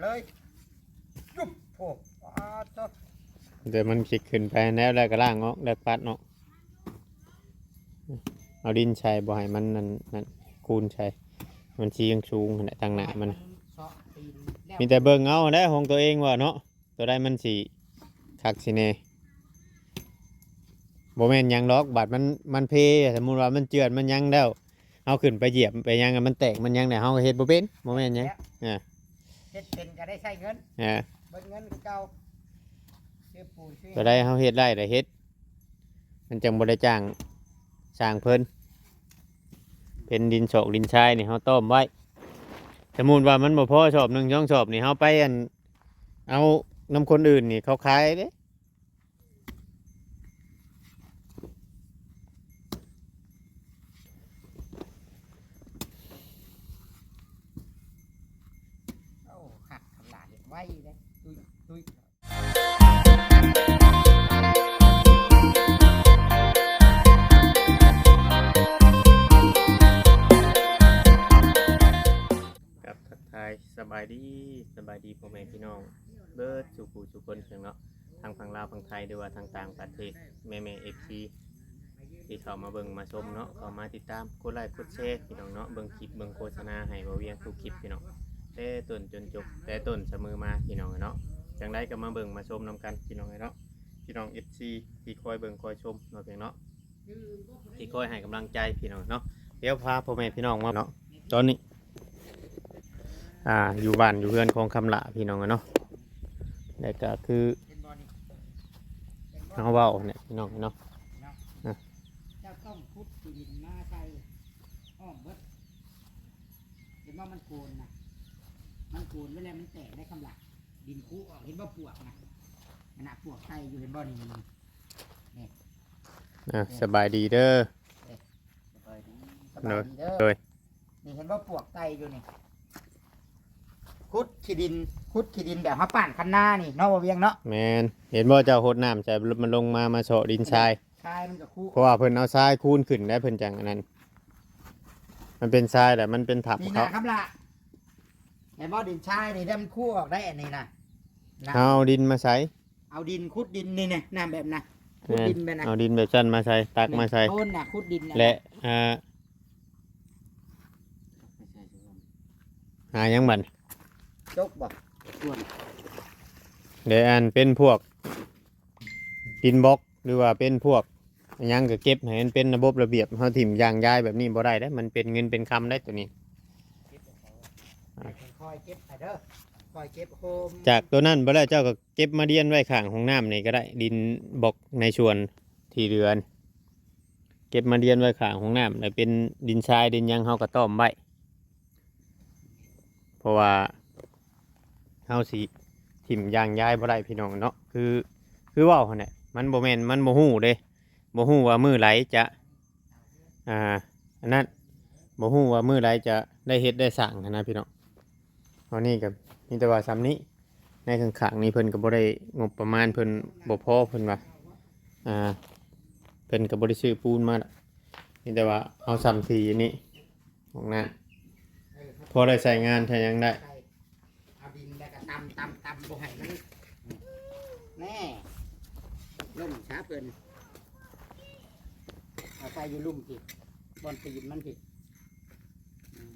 ເລີຍ ຈຸບ ໂອ້ ປາດໂທ້ ແຕ່ມັນຊິຂຶ້ນໄປແນວໃດກໍລ້າງອອກ ແລ້ວປັດເນາະ ເອົາດິນໃສ່ ບໍ່ໃຫ້ມັນນັ້ນ ນັ້ນ ຄູນໃສ່ ມັນຊິຍັງສູງຫັ້ນແຫຼະ ທາງໜ້າມັນ ມັນເຊາະຕີນແລ້ວ ມີແຕ່ເບິ່ງເອົາແຫຼະ ຂອງຕົວເອງວ່າເນາະ ຕົວໃດມັນຊິຄັກຊິແນ່ ບໍ່ແມ່ນຫຍັງດອກ ບາດມັນ ມັນເພ ສົມມຸດວ່າມັນເຈື່ອນມັນຫຍັງແລ້ວ ເຮົາຂຶ້ນໄປຢຽບໄປຫຍັງ ມັນແຕກມັນຫຍັງແລ້ວ ເຮົາກໍເຮັດບໍ່ເປັນ ບໍ່ແມ່ນຫຍັງ ແລ້ວ ອ່າ ເຮັດເປັນກໍໄດ້ໃຊ້ເງິນ ອ່າ ເບິດເງິນຄືເກົ່າ ຊື້ປູນຊື້ ຕົວໃດເຮົາເຮັດໄດ້ກໍເຮັດ ມັນຈັ່ງບໍ່ໄດ້ຈ້າງຊ່າງເພິ່ນ ເປັນດິນຊອກດິນຊາຍນີ້ ເຮົາຕ້ອມໄວ້ ສົມມຸດວ່າມັນບໍ່ພໍສອບໜຶ່ງສອງສອບນີ້ ເຮົາໄປອັນ ເອົານຳຄົນອື່ນນີ້ ເຂົາຂາຍເດ້ ໂອ້ ຄັກ ຄຳຫຼ້າເຮັດໄວເດ້ ຕຸ້ຍ ຕຸ້ຍ ຄັບ ທັກທາຍສະບາຍດີ ສະບາຍດີພໍ່ແມ່ພີ່ນ້ອງເບິດສູ່ຜູ້ສູ່ຄົນເນາະ ທັງຝັ່ງລາວຝັ່ງໄທ ຫຼືວ່າທາງຕ່າງປະເທດ ແມ່ໆ ເອັຟຊີ ທີ່ເຂົ້າມາເບິ່ງມາຊົມເນາະ ເຂົ້າມາຕິດຕາມ ກົດໄລກົດແຊ ພີ່ນ້ອງເນາະ ເບິ່ງຄລິບເບິ່ງໂຄສະນາໃຫ້ບ່າວວຽງທຸກຄລິບ ພີ່ນ້ອງ ແຕ່ຕົ້ນຈົນຈົບ ແຕ່ຕົ້ນສະເໝີມາ ພີ່ນ້ອງເນາະ ຈັ່ງໃດກໍມາເບິ່ງມາຊົມນຳກັນ ພີ່ນ້ອງເນາະ ພີ່ນ້ອງເອັຟຊີ ທີ່ຄອຍເບິ່ງຄອຍຊົມເນາະ ພີ່ນ້ອງເນາະ ທີ່ຄອຍໃຫ້ກຳລັງໃຈ ພີ່ນ້ອງເນາະ ດຽວພາພໍ່ແມ່ພີ່ນ້ອງມາເນາະ ຕອນນີ້ ອ່າ ຢູ່ບ້ານຢູ່ເຮືອນຂອງຄຳຫຼ້າ ພີ່ນ້ອງເນາະ ແລ້ວກໍຄື ເຫັນບໍ່ນີ້ ເຫັນບໍ່ ເຮົາເວົ້ານີ້ພີ່ນ້ອງເນາະ ເນາະ ອ່າ ເຈົ້າຕ້ອງຂຸດຂີ້ດິນມາໃສ່ອ້ອມເບິດ ເຫັນບໍ່ ມັນໂກນນະ ມັນໂກນໄວ້ແລ້ວ ມັນແຕກໄດ້ຄຳຫຼ້າ ດິນຄຸອອກ ເຫັນບໍ່ ປວກນະ ຂະໜາດປວກໄຕ່ຢູ່ ເຫັນບໍ່ ນີ້ ນີ້ ນີ້ ອ່າ ສະບາຍດີເດີ ເອີ ສະບາຍດີ ສະບາຍດີເດີ ໂດຍ ນີ້ເຫັນບໍ່ ປວກໄຕ່ຢູ່ນີ້ ຂຸດຂີ້ດິນ ຂຸດຂີ້ດິນແບບເຮົາປານຄັນນານີ້ເນາະ ບ່າວວຽງເນາະ ແມ່ນ ເຫັນບໍ່ ເຈົ້າຫົດນ້ຳໃສ່ ມັນລົງມາ ມາເຊາະດິນຊາຍ ຊາຍມັນກໍຂຸ ເພາະວ່າເພິ່ນເອົາຊາຍຄູນຂຶ້ນໄດ້ ເພິ່ນຈັ່ງອັນນັ້ນ ມັນເປັນຊາຍແຫຼະ ມັນເປັນທັບ ນີ້ນະ ເຂົາ ຄຳຫຼ້າ ເຫັນບໍ່ ດິນຊາຍນີ້ ມັນຂຸອອກໄດ້ ອັນນີ້ນະ ນະ ເຮົາເອົາດິນມາໃສ່ ເອົາດິນ ຂຸດດິນນີ້ນະ ນ້ຳແບບນະ ຂຸດດິນແບບນະ ເອົາດິນແບບຊັ້ນມາໃສ່ ຕັກມາໃສ່ ໂຕນນະ ຂຸດດິນນະ ແລະ ອ່າ ຫາຫຍັງບັດ ຈົກບໍ່ ສ່ວນ ແລະ ອັນເປັນພວກດິນບລັອກ ຫຼືວ່າເປັນພວກ ຫຍັງກໍເກັບໃຫ້ມັນເປັນລະບົບລະບຽບ ເຮົາຖິ້ມຢ່າງຢາຍແບບນີ້ບໍ່ໄດ້ເດ້ ມັນເປັນເງິນເປັນຄຳໄດ້ໂຕນີ້ ເກັບຂອງ ອ່າ ຄ່ອຍເກັບໃຫ້ເດີ ຄ່ອຍເກັບໂຮມ ຈາກໂຕນັ້ນບໍ່ໄດ້ ເຈົ້າກໍເກັບມາລຽນໄວ້ຂ້າງຫ້ອງນ້ຳນີ້ກໍໄດ້ ດິນບລັອກໃນສວນທີ່ເຫຼືອ ເກັບມາລຽນໄວ້ຂ້າງຫ້ອງນ້ຳ ແລ້ວເປັນດິນຊາຍດິນຫຍັງ ເຮົາກໍຕ້ອມໄວ້ ເພາະວ່າເຮົາຊິຖິ້ມຢ່າງຢາຍບໍ່ໄດ້ ພີ່ນ້ອງເນາະ ຄື ຄືເວົ້າຫັ້ນແຫຼະ ມັນບໍ່ແມ່ນ ມັນບໍ່ຮູ້ເດ້ ບໍ່ຮູ້ວ່າມື້ໃດຈະ ອ່າ ອັນນັ້ນ ບໍ່ຮູ້ວ່າມື້ໃດຈະໄດ້ເຮັດໄດ້ສ້າງຫັ້ນນະ ພີ່ນ້ອງ ເຮົານີ້ກໍມີແຕ່ວ່າສ່ຳນີ້ ໃນຂ້າງໆນີ້ເພິ່ນກໍບໍ່ໄດ້ ງົບປະມານເພິ່ນບໍ່ພໍ ເພິ່ນວ່າ ອ່າ ເພິ່ນກໍບໍ່ໄດ້ຊື້ປູນມາ ມີແຕ່ວ່າເອົາສ່ຳທີ່ນີ້ ຫ້ອງນ້ຳ ເອີ ພໍໄດ້ໃຊ້ງານໃຊ້ຫຍັງໄດ້ ເອົາດິນແລ້ວກໍຕຳ ຕຳ ຕຳ ບໍ່ໃຫ້ມັນ ແນ່ ລົ້ມຊະເພິ່ນ ເອົາໃສ່ຢູ່ລຸ່ມພີ້ ບ່ອນຕີນມັນພີ້ ອືມ.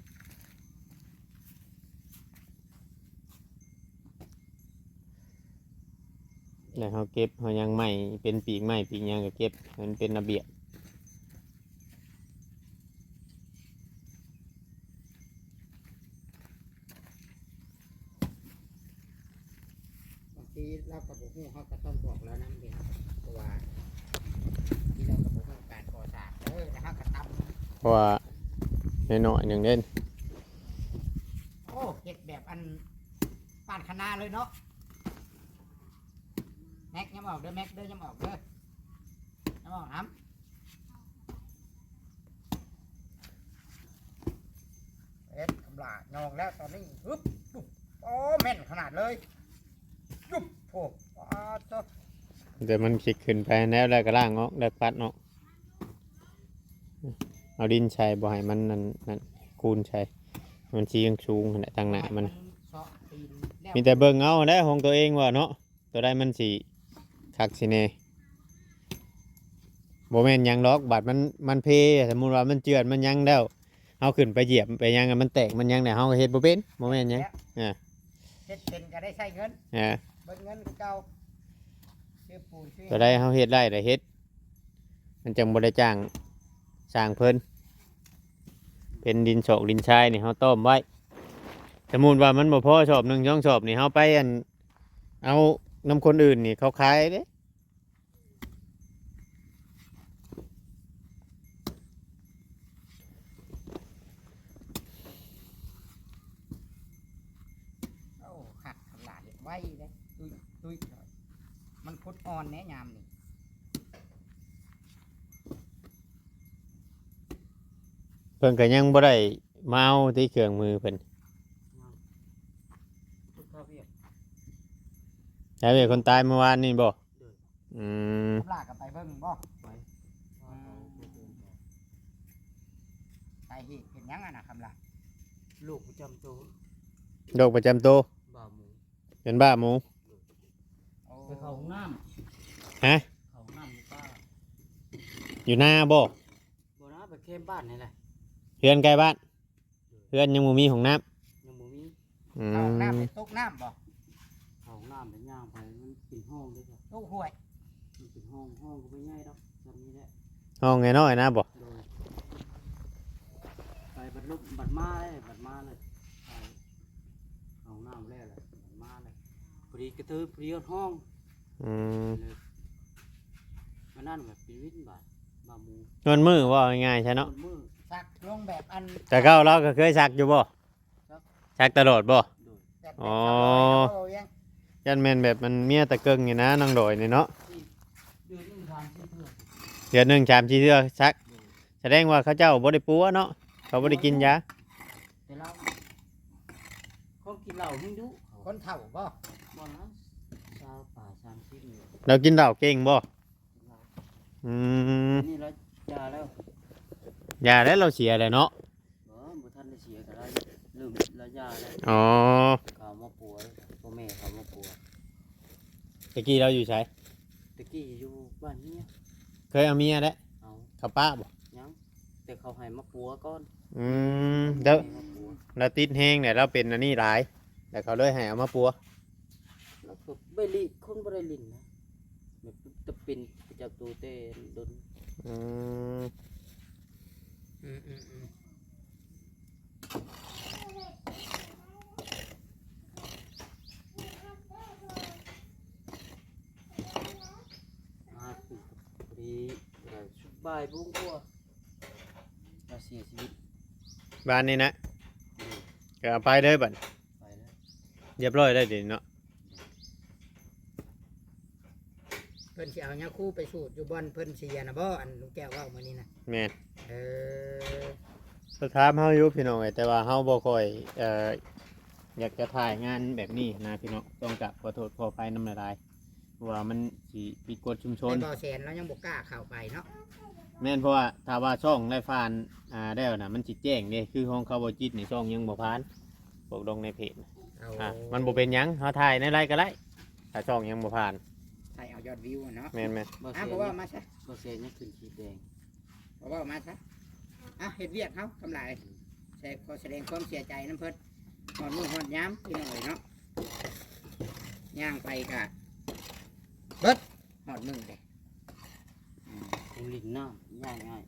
ແລ້ວເຮົາເກັບ ເຮົາຍັງໄມ້ ເປັນປີກໄມ້ປີກຫຍັງກໍເກັບໃຫ້ມັນເປັນລະບຽບ. ບາງທີລາວກໍບໍ່ຮູ້ ເຮົາກໍຕ້ອງບອກລາວນຳເດ້ ເພາະວ່າບາງທີລາວກໍບໍ່ຮູ້ການກໍ່ສ້າງເດີ ແລ້ວເຮົາກໍຕຳ ເພາະວ່ານ້ອຍໆໜຶ່ງເດ້. ໂອ້ ເຮັດແບບອັນປານຄະນາເລີຍເນາະ. ແມັກ ຍາມອອກເດີ ແມັກເດີ ຍາມອອກເດີ ຍາມອອກນຳ. ເຮັດຄຳຫຼ້າຍອງແລ້ວຕອນນີ້ ຮຶບ ປຸບ ໂອ້ ແມ່ນຂະໜາດເລີຍ ຈຸບ ໂອ້ ປາດໂທ້ ແຕ່ມັນຊິຂຶ້ນໄປແນວໃດກໍລ້າງອອກ ແລ້ວປັດອອກ ເອົາດິນໃສ່ ບໍ່ໃຫ້ມັນນັ້ນ ນັ້ນ ຄູນໃສ່ ມັນຊິຍັງສູງຫັ້ນແຫຼະ ທາງໜ້າມັນ ມັນເຊາະຕີນແລ້ວ ມີແຕ່ເບິ່ງເອົາແຫຼະຂອງຕົວເອງວ່າເນາະ ຕົວໃດມັນຊິຄັກຊິແນ່. ບໍ່ແມ່ນຫຍັງດອກ ບາດມັນ ມັນເພ ສົມມຸດວ່າມັນເຈື່ອນມັນຫຍັງແລ້ວ ເຮົາຂຶ້ນໄປຢຽບໄປຫຍັງ ມັນແຕກມັນຫຍັງແລ້ວ ເຮົາກໍເຮັດບໍ່ເປັນ ບໍ່ແມ່ນຫຍັງ. ອ່າ ເຮັດເປັນກໍໄດ້ໃຊ້ເງິນ ອ່າ ເບິດເງິນຄືເກົ່າ ຊື້ປູນຊື້ ຕົວໃດເຮົາເຮັດໄດ້ລະເຮັດ ມັນຈັ່ງບໍ່ໄດ້ຈ້າງຊ່າງເພິ່ນ. ເປັນດິນຊອກດິນຊາຍນີ້ເຮົາຕ້ອມໄວ້ ສົມມຸດວ່າມັນບໍ່ພໍຊອບໜຶ່ງສອງຊອບນີ້ ເຮົາໄປອັນ ເອົານຳຄົນອື່ນນີ້ເຂົາຂາຍເດ້. ໂອ້ ຄັກຂະໜາດ ເຮັດໄວເດ້ ຕຸ້ຍ ຕຸ້ຍ ມັນຂຸດອ່ອນແດ່ຍາມນີ້. ເພິ່ນກໍຍັງບໍ່ໄດ້ມາເອົາຕິ ເຄື່ອງມືເພິ່ນ. ຍັງ ຄົນເຂົ້າວຽກ ໃຊ້ວຽກຄົນຕາຍເມື່ອວານນີ້ບໍ່? ໂດຍ. ອືມ ຄຳຫຼ້າກໍໄປເບິ່ງບໍ່? ໄປ. ອືມ ສາເຫດເປັນຫຍັງຫັ້ນນະ ຄຳຫຼ້າ? ໂລກປະຈຳໂຕ ໂລກປະຈຳໂຕ ບ້າໝູ ເປັນບ້າໝູ. ໂອ້ ໄປເຂົ້າຫ້ອງນ້ຳ ຮະ? ເຂົ້າຫ້ອງນ້ຳຢູ່ປ່າ ຢູ່ນາບໍ່? ບໍ່ນາ ໄປແຄມບ້ານນີ້ແຫຼະ ເຮືອນໃກ້ບ້ານ. ເຮືອນຍັງບໍ່ມີຫ້ອງນ້ຳ ຍັງບໍ່ມີ. ອືມ ເຂົ້າຫ້ອງນ້ຳໄປຕົກນ້ຳບໍ່? ເຂົ້າຫ້ອງນ້ຳໄປ ຍ່າງໄປ ມັນເປັນຮ່ອງເດ້ ຕົກຫ້ວຍ ມັນເປັນຮ່ອງ ຮ່ອງກໍບໍ່ໃຫຍ່ດອກ ສ່ຳນີ້ແຫຼະ ຮ່ອງນ້ອຍໆນະບໍ່? ໂດຍ. ໄປບັດລົບ ບັດມາເລີຍ ບັດມາເລີຍ ໄປເຂົ້າຫ້ອງນ້ຳແລ້ວແຫຼະ ບັດມາເລີຍ ພໍດີກະເທີບ ພໍດີຮອດຫ້ອງ. ອືມ ອັນນັ້ນແບບເປັນວິນບາດ ບາໝູ ນວດມືເວົ້າງ່າຍໆຊະເນາະ ນວດມື ສັກລົງແບບອັນ ແຕ່ເກົ່າລາວກໍເຄີຍສັກຢູ່ບໍ່? ສັກ ສັກຕະຫຼອດບໍ່? ໂດຍ. ອໍ ຢ້ານແມ່ນແບບມັນເມຍຕະເກິ່ງນີ້ນະ ນາງດອຍນີ້ເນາະ ເດືອນໜຶ່ງສາມສີ່ເທື່ອ ເດືອນໜຶ່ງສາມສີ່ເທື່ອສັກ. ໂດຍ. ສະແດງວ່າເຂົາເຈົ້າບໍ່ໄດ້ປົວເນາະ ເຂົາບໍ່ໄດ້ກິນຢາ ແຕ່ລາວ ຄົນກິນເຫຼົ້າແຮງດຸ ຄົນເຖົ້າບໍ່? ບໍ່ນະ ຊາວປາຍສາມສິບນີ້ ລາວກິນເຫຼົ້າເກັ່ງບໍ່? ກິນເຫຼົ້າ ອືມ ດຽວນີ້ລາວຢ່າແລ້ວ ຢ່າແລ້ວ ລາວເສຍແລ້ວເນາະ. ບໍ່ ບໍ່ທັນໄດ້ເສຍກໍລາວເລີ່ມລາວຢ່າແລ້ວ. ອໍ ເຂົາມາປົວ ພໍ່ແມ່ເຂົາມາປົວ. ແຕ່ກີ້ລາວຢູ່ໃສ? ແຕ່ກີ້ຢູ່ບ້ານເມຍ ເຄີຍເອົາເມຍແລ້ວ ເອົາ ເຂົາປະບໍ່? ຍັງ ແຕ່ເຂົາໃຫ້ມາປົວກ່ອນ. ອືມ ແລ້ວ ໃຫ້ມາປົວ ລາວຕິດແຮງແຫຼະ ລາວເປັນອັນນີ້ຫຼາຍ ແລ້ວເຂົາເລີຍໃຫ້ເອົາມາປົວ. ລາວກໍໄປລີ້ ຄົນບໍ່ໄດ້ຫຼິ້ນນະ ແບບຈະເປັນປະຈຳໂຕແຕ່ດົນ. ອືມ ອືມໆໆ ມາຄືພໍດີ ບ່າຍໂມງກວ່າ ລາວເສຍຊີວິດບ້ານນີ້ນະ. ອືມ ກໍເອົາໄປເລີຍບັດ ໄປເລີຍ ຮຽບຮ້ອຍແລ້ວເດເນາະ. ເພິ່ນຊິເອົາຍາຄູໄປສູດຢູ່ບ່ອນເພິ່ນເສຍນະບໍ່? ອັນລຸງແກ້ວເວົ້າມື້ນີ້ນະ. ແມ່ນ ເອີ ເພິ່ນຖາມເຮົາຢູ່ພີ່ນ້ອງເອີຍ ແຕ່ວ່າເຮົາບໍ່ຄ່ອຍ ເອີ ຢາກຈະຖ່າຍງານແບບນີ້ນະພີ່ນ້ອງ ຕ້ອງກາບຂໍໂທດຂໍອະໄພນຳຫຼາຍໆ ເພາະວ່າມັນຊິຜິດກົດຊຸມຊົນ. ແມ່ນ ບໍ່ແສນລາວຍັງບໍ່ກ້າເຂົ້າໄປເນາະ. ແມ່ນ ເພາະວ່າຖ້າວ່າຊ່ອງໄດ້ຜ່ານ ອ່າ ແລ້ວນະ ມັນຊິແຈ້ງເດ້ ຄືຂອງເຂົາບໍ່ຈິດນີ້ ຊ່ອງຍັງບໍ່ຜ່ານ ພວກລົງໃນເພຈນະ. ເອົາ ອ່າ ມັນບໍ່ເປັນຫຍັງ ເຮົາຖ່າຍແນວໃດກໍໄດ້ ຖ້າຊ່ອງຍັງບໍ່ຜ່ານ ຖ່າຍເອົາຍອດວິວນະ. ແມ່ນໆ ບໍ່ແສນ ອ່າ ບໍ່ເວົ້າມາຊະ ບໍ່ແສນຍັງຂຶ້ນຂີດແດງ ບໍ່ເວົ້າມາຊະ. ອ່ະ ເຮັດວຽກເຮົາຄຳຫຼາຍ ແສ ຂໍສະແດງຄວາມເສຍໃຈນຳເພິ່ນ ຮອດມື້ຮອດຍາມພີ່ນ້ອງເອີຍເນາະ. ຍ່າງໄປກະເບິດ ຮອດມື້ເດ້ ອືມ ເປັນຫຼິ້ນນ້ຳ ຍ້າຍງ່າຍ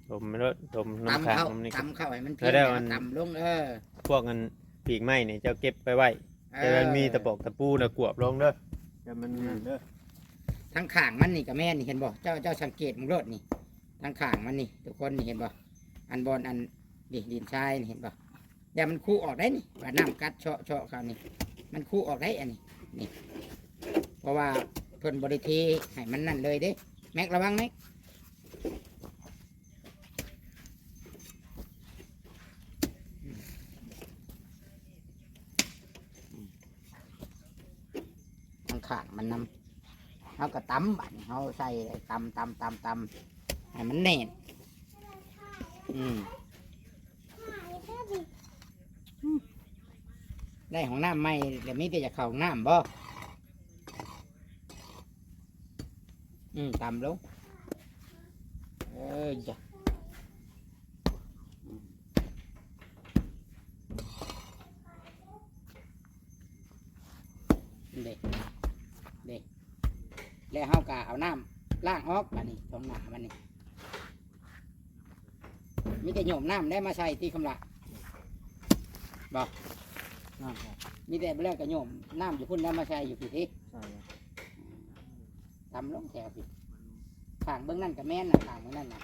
ລົມເລີດ ລົມນ້ຳຄ້າງ ຕຳເຂົ້າ ນ້ຳນີ້ ຕຳເຂົ້າໃຫ້ມັນພຽງ ແລ້ວອັນ ຕຳລົງ ເອີ ພວກອັນປີກໄມ້ນີ້ເຈົ້າເກັບໄປໄວ້ ເອີ ແຕ່ມັນມີຕະປອກຕະປູນະ ກວບລົງເດີ ຢ່າມັນ ອືມ ນັ້ນເດີ. ທາງຂ້າງມັນນີ້ກໍແມ່ນ ນີ້ເຫັນບໍ່? ເຈົ້າ ເຈົ້າສັງເກດເບິ່ງໂລດນີ້ ທາງຂ້າງມັນນີ້ ທຸກຄົນ ນີ້ເຫັນບໍ່? ອັນບ່ອນອັນ ນີ້ ດິນຊາຍນີ້ ເຫັນບໍ່? ຢ່າມັນຄຸອອກໄດ້ນີ້ ວ່ານ້ຳກັດເຊາະໆເຂົ້ານີ້ ມັນຄຸອອກໄດ້ອັນນີ້ ນີ້ ເພາະວ່າເພິ່ນບໍ່ໄດ້ເທໃຫ້ມັນນັ້ນເລີຍເດ້. ແມັກ ລະວັງແມັກ ອືມ ອືມ ທາງຂ້າງມັນນຳ ເຮົາກໍຕຳ ບາດນີ້ເຮົາໃສ່ ຕຳ ຕຳ ຕຳ ຕຳ ໃຫ້ມັນແໜ້ນ ອືມ. ໄດ້ຫ້ອງນ້ຳໃໝ່ ແລ້ວມີແຕ່ຢາກເຂົ້າຫ້ອງນ້ຳບໍ່? ອືມ ຕ່ຳລົງ ເອີ ຈ້ະ ເດ້ ເດ້ ແລ້ວເຮົາກໍເອົານ້ຳລ້າງອອກ ບາດນີ້ ທ້ອງໜ້າມັນນີ້ ມີແຕ່ໂຍມນ້ຳໄດ້ມາໃສ່ຕິຄຳລະ ບໍ່? ນ້ຳ ມີແຕ່ແລ້ວກໍໂຍມນ້ຳຢູ່ພຸ້ນແລ້ວມາໃສ່ຢູ່ພີ້ຕິ ໃສ່ ຕ່ຳລົງແຖວພີ້ ຂ້າງເບິ່ງນັ້ນກໍແມ່ນນະ ຂ້າງເບິ່ງນັ້ນນະ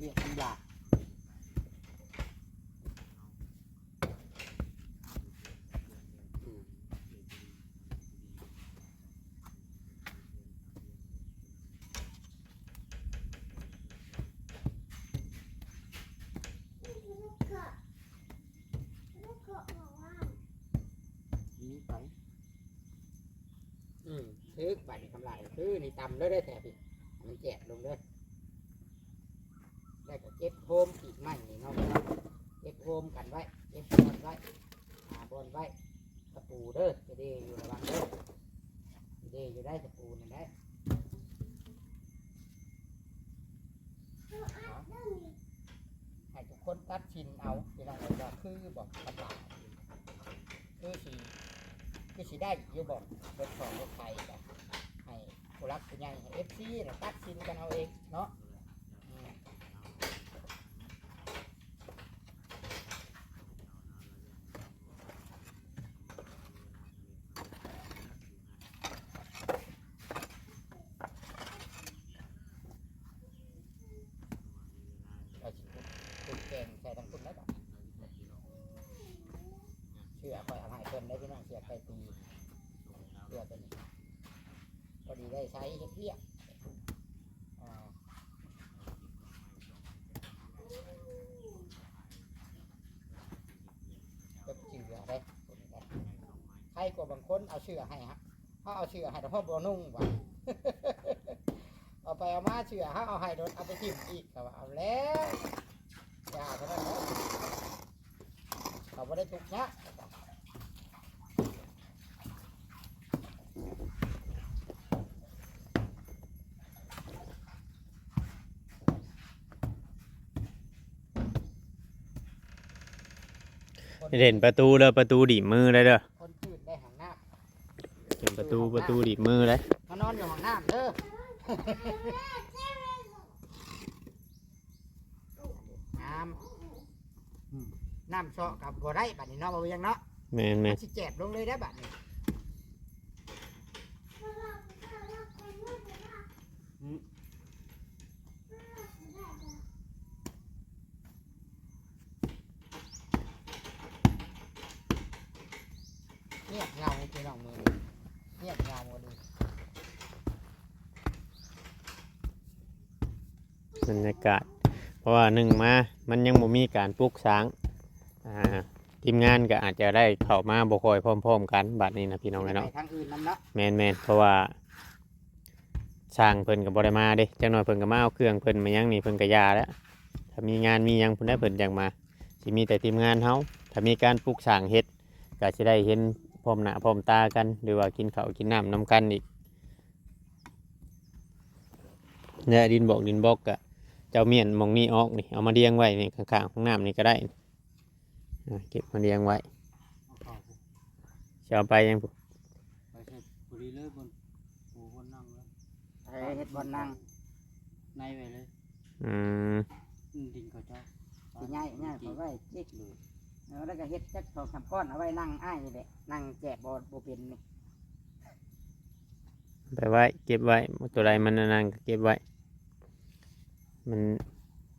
ວຽກທຳລາຍ ນີ້ໄປ ອືມ ຖືກ ບາດນີ້ຄຳລະ ຄືນີ້ຕ່ຳເດີ ແຖວພີ້ ໃຫ້ມັນແຈບລົງເດີ ແລ້ວກໍເກັບໂຮມປີກໄມ້ນີ້ເນາະ ເກັບໂຮມກັນໄວ້ ເກັບບ່ອນໄວ້ ຫາບ່ອນໄວ້ ຕະປູເດີ ຈະເດຢູ່ ລະວັງເດີ ເດຢູ່ໄດ໋ ຕະປູນັ້ນໄດ໋ ໃຫ້ທຸກຄົນຕັດສິນເອົາ ພີ່ນ້ອງເອີຍ ວ່າຄືບໍ່ ຄຳລະ ຄືຊິ ຄືຊິໄດ້ຢູ່ບໍ່ ລົດຂອງລົດໄຖ ກໍໃຫ້ຜູ້ຫຼັກຜູ້ໃຫຍ່ ໃຫ້ເອັຟຊີລະຕັດສິນກັນເອົາເອງເນາະ ອືມ. ເຮົາຊິຂຸດ ຂຸດແກງໃສ່ທາງພຸ້ນແລ້ວບາດນີ້ ເສື້ອຂ້ອຍເອົາໃຫ້ເພິ່ນໄດ໋ພີ່ນ້ອງ ເສື້ອໄກ່ຕີ ເສື້ອຕົວນີ້ ພໍດີໄດ້ໃຊ້ເຮັດວຽກ ອ່າ ເປັນເສື້ອເດ້ ໃຄກວ່າບາງຄົນເອົາເສື້ອໃຫ້ ເຮົາເອົາເສື້ອໃຫ້ ແຕ່ເຮົາບໍ່ນຸ່ງວ່າ ເອົາໄປເອົາມາເສື້ອເຮົາເອົາໃຫ້ໂດດ ເອົາໄປຖິ້ມອີກ ເຂົາວ່າເອົາແລ້ວ ຢ່າເທົ່ານັ້ນແຫຼະ ເຂົາບໍ່ໄດ້ທຸກຍາກ. ເຫັນປະຕູເດີ ປະຕູດີບມືໄດ້ເດີ ຄົນອື່ນໄດ້ຫ້ອງນ້ຳ ເຫັນປະຕູ ປະຕູດີບມືໄດ້ ມານອນຢູ່ຫ້ອງນ້ຳເດີ ນ້ຳ ອືມ ນ້ຳເຊາະກໍບໍ່ໄດ້ບາດນີ້ເນາະ ບໍ່ວຽງເນາະ ແມ່ນໆ ມັນຊິແຈບລົງເລີຍໄດ໋ບາດນີ້ ອືມ ງຽບເຫງົາພີ່ນ້ອງມື້ນີ້ ງຽບເຫງົາດີ. ບັນຍາກາດ ເພາະວ່າໜຶ່ງມາ ມັນຍັງບໍ່ມີການປຸກສ້າງ ອ່າ ທີມງານກໍອາດຈະໄດ້ເຂົ້າມາບໍ່ຄ່ອຍພ້ອມໆກັນ ບາດນີ້ນະ ພີ່ນ້ອງເອີຍເນາະ ໄປທາງອື່ນນຳເນາະ ແມ່ນໆ ເພາະວ່າຊ່າງເພິ່ນກໍບໍ່ໄດ້ມາເດ້ ຈັກໜ້ອຍເພິ່ນກໍມາເອົາເຄື່ອງເພິ່ນມາຫຍັງນີ້ ເພິ່ນກໍຢ່າແລ້ວ ຖ້າມີງານມີຫຍັງພຸ້ນແຫຼະເພິ່ນຈັ່ງມາ ຊິມີແຕ່ທີມງານເຮົາ ຖ້າມີການປຸກສ້າງເຮັດ ກໍຊິໄດ້ເຫັນພ້ອມໜ້າພ້ອມຕາກັນ ຫຼືວ່າກິນເຂົ້າກິນນ້ຳນຳກັນອີກ. ແລະ ດິນບອກ ດິນບລັອກກະ ເຈົ້າມ້ຽນໝ່ອງນີ້ອອກນີ້ ເອົາມາລຽງໄວ້ນີ້ ຂ້າງໆຫ້ອງນ້ຳນີ້ກໍໄດ້ ອ່າ ເກັບມາລຽງໄວ້ ເອົາເຂົ້າ ຊິເອົາໄປຫຍັງພຸ້ນ ໄປໃສ່ພໍດີເລີຍ ບ່ອນປູບ່ອນນັ່ງເລີຍ ເຮັດບ່ອນນັ່ງໃນໄວ້ເລີຍ ອືມ ອືມ ດິນເຂົາເຈົ້າ ຊິຍ້າຍ ຍ້າຍເຂົາໄວ້ຈິກ ເອີ ແລ້ວກໍເຮັດຈັກສອງສາມກ້ອນ ເອົາໄວ້ນັ່ງອ້າຍນີ້ແຫຼະ ນັ່ງແຈກບໍ່ ບໍ່ເປັນນີ້ ໄປໄວ້ ເກັບໄວ້ ຕົວໃດມັນອັນນັ້ນກໍເກັບໄວ້ ມັນ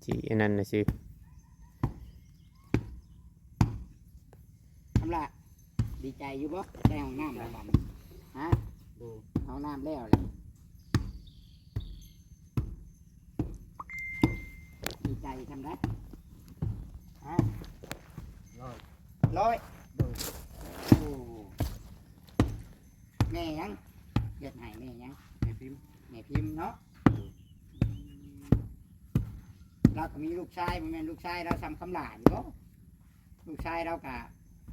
ຊິອັນນັ້ນຊື່. ຄຳລະ ດີໃຈຢູ່ບໍ່ ໄດ້ຫ້ອງນ້ຳແລ້ວບັດນີ້ ຮະ? ໂດຍ ຫ້ອງນ້ຳແລ້ວແຫຼະ ດີໃຈສ່ຳໃດ? ຮະ? ຮ້ອຍ ຮ້ອຍ ໂດຍ ໂອ້ ແມ່ຫຍັງ? ເຮັດໃຫ້ແມ່ຫຍັງ? ແມ່ພິມ ແມ່ພິມເນາະ ລາວກໍມີລູກຊາຍ ບໍ່ແມ່ນລູກຊາຍລາວສ່ຳຄຳຫຼ້າຢູ່ບໍ່? ລູກຊາຍລາວກະ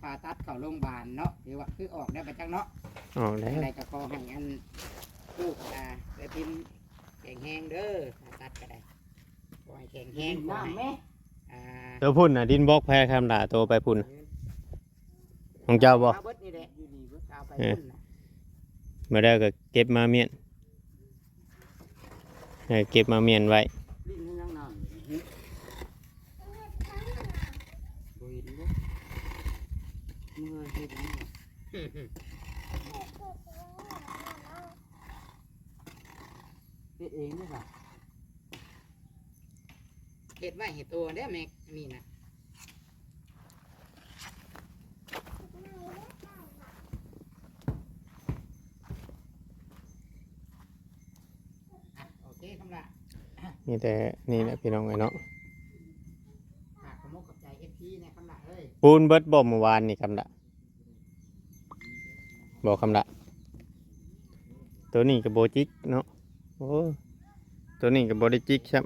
ຜ່າຕັດເຂົ້າໂຮງບານເນາະ ຖືວ່າຄືອອກແລ້ວປະຈັກເນາະ. ອອກແລ້ວ ຈັ່ງໃດກໍຂໍໃຫ້ອັນ ລູກ ອ່າ ເອື້ອຍພິມແຂງແຮງເດີ ຜ່າຕັດກໍໄດ້ ຂໍໃຫ້ແຂງແຮງ ຂໍໃຫ້ ອ່າ ໂຕພຸ້ນນະ ດິນບລັອກໃຜຄຳຫຼ້າ ໂຕໄປພຸ້ນນະ ຂອງເຈົ້າບໍ່? ເອົາເບິດນີ້ແຫຼະ ເອົາໄປພຸ້ນນະ ມາແລ້ວກໍເກັບມາມ້ຽນ ໃຫ້ເກັບມາມ້ຽນໄວ້ ລິ້ນຍັງນອນຢູ່ນີ້ ບໍ່ເຫັນບໍ່ ເມື່ອຍເຮັດຫຍັງ ເຮັດເອງເດ້ອ ເຮັດໄວ້ໃຫ້ໂຕເດ້ແມັກ ອັນນີ້ນະ. ອ່ະ ໂອເຄ ຄຳຫຼ້າ ມີແຕ່ນີ້ແຫຼະພີ່ນ້ອງເອີຍເນາະ ຝາກຂອບອົກຂອບໃຈ ເອັຟຊີ ແດ່ ຄຳຫຼ້າເອີຍ ປູນເບິດບໍ່ມື້ວານນີ້ຄຳຫຼ້າ ບໍ່ຄຳຫຼ້າ ໂຕນີ້ກໍບໍ່ຈິກເນາະ ໂອ້ ໂຕນີ້ກໍບໍ່ໄດ້ຈິກຊ້ຳ.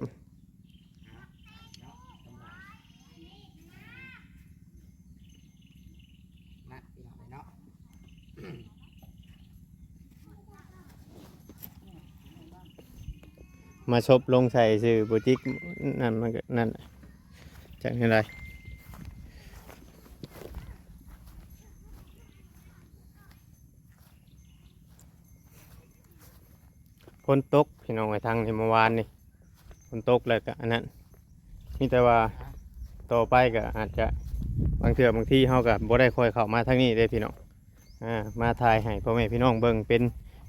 ມາສົບລົງໃສ່ຊື່ ບໍ່ຈິກ ນັ້ນມັນກໍນັ້ນ ຈັກແນວໃດ. ຝົນຕົກພີ່ນ້ອງເອີຍ ທາງນີ້ເມື່ອວານນີ້ຝົນຕົກ ແລ້ວກໍອັນນັ້ນ ມີແຕ່ວ່າຕໍ່ໄປກໍອາດຈະ ບາງເທື່ອບາງທີເຮົາກໍບໍ່ໄດ້ຄ່ອຍເຂົ້າມາທາງນີ້ເດ້ພີ່ນ້ອງ ອ່າ ມາຖ່າຍໃຫ້ພໍ່ແມ່ພີ່ນ້ອງເບິ່ງເປັນ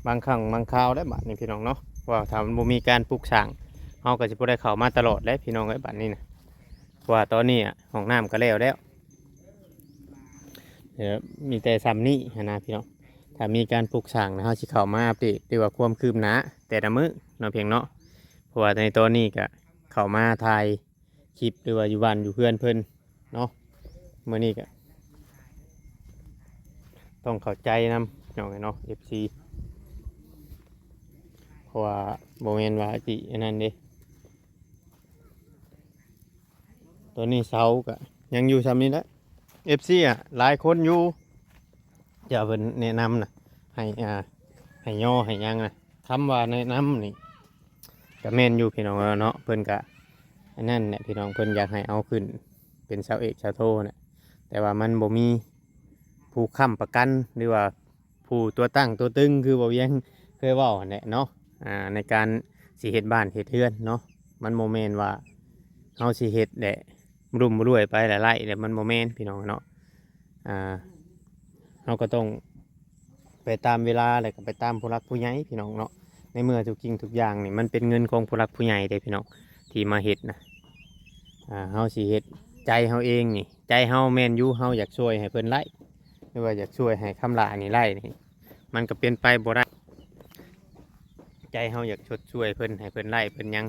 ບາງຄັ້ງບາງຄາວແຫຼະ ບາດນີ້ພີ່ນ້ອງເນາະ ເພາະວ່າຖ້າມັນບໍ່ມີການປຸກສ້າງ ເຮົາກໍຊິບໍ່ໄດ້ເຂົ້າມາຕະຫຼອດແຫຼະພີ່ນ້ອງເອີຍ ບາດນີ້ນະ ເພາະວ່າຕອນນີ້ຫ້ອງນ້ຳກໍແລ້ວແລ້ວ. ເອີ ມີແຕ່ຊ່ຳນີ້ຫັ້ນນະພີ່ນ້ອງ ຖ້າມີການປຸກສ້າງນະ ເຮົາຊິເຂົ້າມາອັບເດດ ຫຼືວ່າຄວາມຄືບໜ້າແຕ່ລະມື້ເນາະ ພຽງເນາະ ເພາະວ່າໃນຕອນນີ້ກະເຂົ້າມາຖ່າຍຄລິບ ຫຼືວ່າຢູ່ບ້ານຢູ່ເຮືອນເພິ່ນເນາະ ມື້ນີ້ກະຕ້ອງເຂົ້າໃຈນຳ ພີ່ນ້ອງເອີຍເນາະ ເອັຟຊີ ເພາະວ່າບໍ່ແມ່ນວ່າຊິອັນນັ້ນເດ້. ຕອນນີ້ເສົາກະຍັງຢູ່ຊ່ຳນີ້ແຫຼະ ເອັຟຊີ ອະ ຫຼາຍຄົນຢູ່ ທີ່ເພິ່ນແນະນຳນະ ໃຫ້ ອ່າ ໃຫ້ຍໍໃຫ້ຫຍັງນະ ຄຳວ່າແນະນຳນີ້ກະແມ່ນຢູ່ພີ່ນ້ອງເນາະ ເພິ່ນກະອັນນັ້ນແຫຼະພີ່ນ້ອງ ເພິ່ນຢາກໃຫ້ເອົາຂຶ້ນເປັນເສົາເອກເສົາໂທນະ ແຕ່ວ່າມັນບໍ່ມີຜູ້ຄ້ຳປະກັນ ຫຼືວ່າ ຜູ້ຕົວຕັ້ງຕົວຕຶງ ຄືບໍ່ວຽງເຄີຍເວົ້າຫັ້ນແຫຼະເນາະ ອ່າ ໃນການຊິເຮັດບ້ານເຮັດເຮືອນເນາະ ມັນບໍ່ແມ່ນວ່າເຮົາຊິເຮັດແຫຼະ ລຸ້ມລວຍໄປຫຼາຍໆ ແລ້ວມັນບໍ່ແມ່ນພີ່ນ້ອງເນາະ ອ່າ ເຮົາກໍຕ້ອງໄປຕາມເວລາ ແລ້ວກໍໄປຕາມຜູ້ຫຼັກຜູ້ໃຫຍ່ພີ່ນ້ອງເນາະ ໃນເມື່ອທຸກສິ່ງທຸກຢ່າງນີ້ມັນເປັນເງິນຂອງຜູ້ຫຼັກຜູ້ໃຫຍ່ເດ້ພີ່ນ້ອງ ທີ່ມາເຮັດນະ ອ່າ ເຮົາຊິເຮັດໃຈເຮົາເອງນີ້ ໃຈເຮົາແມ່ນຢູ່ ເຮົາຢາກຊ່ວຍໃຫ້ເພິ່ນໄດ້ ຫຼືວ່າຢາກຊ່ວຍໃຫ້ຄຳຫຼ້ານີ້ໄດ້ນີ້ ມັນກໍເປັນໄປບໍ່ໄດ້ ໃຈເຮົາຢາກຊົດຊ່ວຍເພິ່ນ ໃຫ້ເພິ່ນໄດ້ເພິ່ນຫຍັງ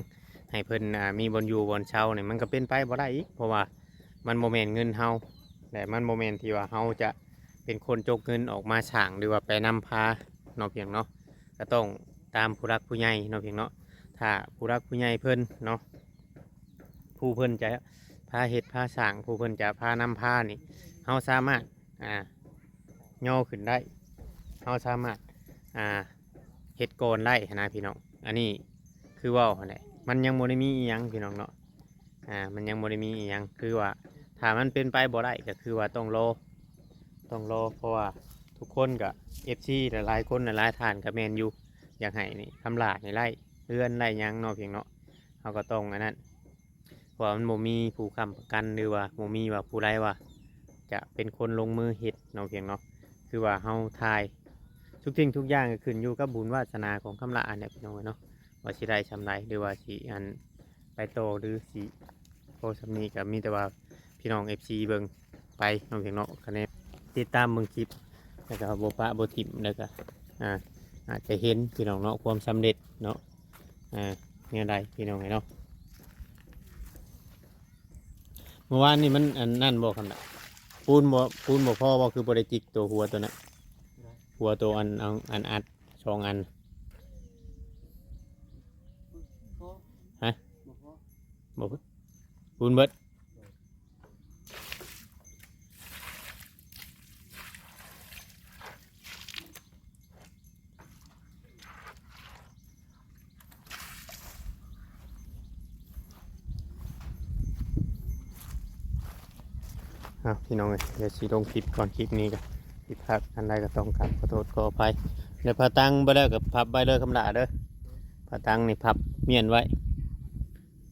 ໃຫ້ເພິ່ນ ອ່າ ມີບ່ອນຢູ່ບ່ອນເຊົານີ້ ມັນກໍເປັນໄປບໍ່ໄດ້ອີກ ເພາະວ່າມັນບໍ່ແມ່ນເງິນເຮົາ ແລະ ມັນບໍ່ແມ່ນທີ່ວ່າເຮົາຈະເປັນຄົນຈົກເງິນອອກມາສ້າງ ຫຼືວ່າໄປນຳພາເນາະ ພຽງເນາະ ກໍຕ້ອງຕາມຜູ້ຫຼັກຜູ້ໃຫຍ່ເນາະ ພຽງເນາະ ຖ້າຜູ້ຫຼັກຜູ້ໃຫຍ່ເພິ່ນເນາະ ຜູ້ເພິ່ນຈະພາເຮັດພາສ້າງ ຜູ້ເພິ່ນຈະພານຳພານີ້ ເຮົາສາມາດ ອ່າ ຍໍຂຶ້ນໄດ້ ເຮົາສາມາດ ອ່າ ເຮັດກ່ອນໄດ້ຫັ້ນນະພີ່ນ້ອງ ອັນນີ້ຄືເວົ້າຫັ້ນແຫຼະ ມັນຍັງບໍ່ໄດ້ມີອີ່ຫຍັງພີ່ນ້ອງເນາະ ອ່າ ມັນຍັງບໍ່ໄດ້ມີອີ່ຫຍັງ ຄືວ່າຖ້າມັນເປັນໄປບໍ່ໄດ້ ກໍຄືວ່າຕ້ອງລໍ ຕ້ອງລໍ ເພາະວ່າທຸກຄົນກໍ ເອັຟຊີ ຫຼາຍໆຄົນຫຼາຍໆທ່ານກໍແມ່ນຢູ່ ຢາກໃຫ້ນີ້ ຄຳຫຼ້ານີ້ໄດ້ເຮືອນໄດ້ຫຍັງເນາະ ພຽງເນາະ ເຮົາກໍຕ້ອງອັນນັ້ນ ເພາະວ່າມັນບໍ່ມີຜູ້ຄ້ຳປະກັນ ຫຼືວ່າບໍ່ມີວ່າຜູ້ໃດວ່າຈະເປັນຄົນລົງມືເຮັດເນາະ ພຽງເນາະ ຄືວ່າເຮົາຖ່າຍ ທຸກສິ່ງທຸກຢ່າງກໍຂຶ້ນຢູ່ກັບບຸນວາສະໜາຂອງຄຳຫຼ້າຫັ້ນແຫຼະ ພີ່ນ້ອງເອີຍເນາະ ວ່າຊິໄດ້ຊ່ຳໃດ ຫຼືວ່າຊິອັນ ໄປຕໍ່ ຫຼືຊິພໍຊ່ຳນີ້ ກໍມີແຕ່ວ່າພີ່ນ້ອງ ເອັຟຊີ ເບິ່ງໄປເນາະ ພຽງເນາະ ຄະແນນຕິດຕາມເບິ່ງຄລິບ ແລ້ວກໍບໍ່ປະບໍ່ຖິ້ມ ແລ້ວກໍ ອ່າ ອາດຈະເຫັນພີ່ນ້ອງເນາະ ຄວາມສຳເລັດເນາະ ອ່າ ແນວໃດພີ່ນ້ອງເອີຍເນາະ ເມື່ອວານນີ້ມັນອັນນັ້ນບໍ່ ຄຳດາ ປູນບໍ່ ປູນບໍ່ພໍບໍ່ ຄືບໍ່ໄດ້ຈິກຕົວຫົວຕົວນັ້ນ ຫົວຕົວອັນ ອັນອັດສອງອັນ ຮະ ບໍ່ພໍ ບໍ່ພໍ ປູນເບິດ. ເອົາ ພີ່ນ້ອງເອີຍ ດຽວຊິລົງຄລິບກ່ອນ ຄລິບນີ້ກໍຜິດພາດອັນໃດກໍຕ້ອງກາບຂໍໂທດຂໍອະໄພ. ແລ້ວຜ້າຕັ່ງບໍ່ແລ້ວກໍພັບໄວ້ເດີຄຳຫຼ້າເດີ ຜ້າຕັ່ງນີ້ພັບມ້ຽນໄວ້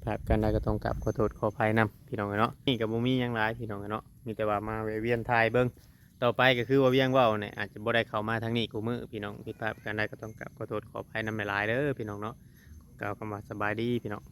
ພາດອັນໃດກໍຕ້ອງກາບຂໍໂທດຂໍອະໄພນຳ ພີ່ນ້ອງເອີຍເນາະ. ນີ້ກໍບໍ່ມີຫຍັງຫຼາຍ ພີ່ນ້ອງເອີຍເນາະ ມີແຕ່ວ່າມາແວະວຽນຖ່າຍເບິ່ງ. ຕໍ່ໄປກໍຄືວ່າວຽງເວົ້ານີ້ ອາດຈະບໍ່ໄດ້ເຂົ້າມາທາງນີ້ຄູ່ມື້ ພີ່ນ້ອງ ຜິດພາດອັນໃດກໍຕ້ອງກາບຂໍໂທດຂໍອະໄພນຳຫຼາຍໆເດີ ພີ່ນ້ອງເນາະ. ກ່າວຄຳວ່າສະບາຍດີ ພີ່ນ້ອງ.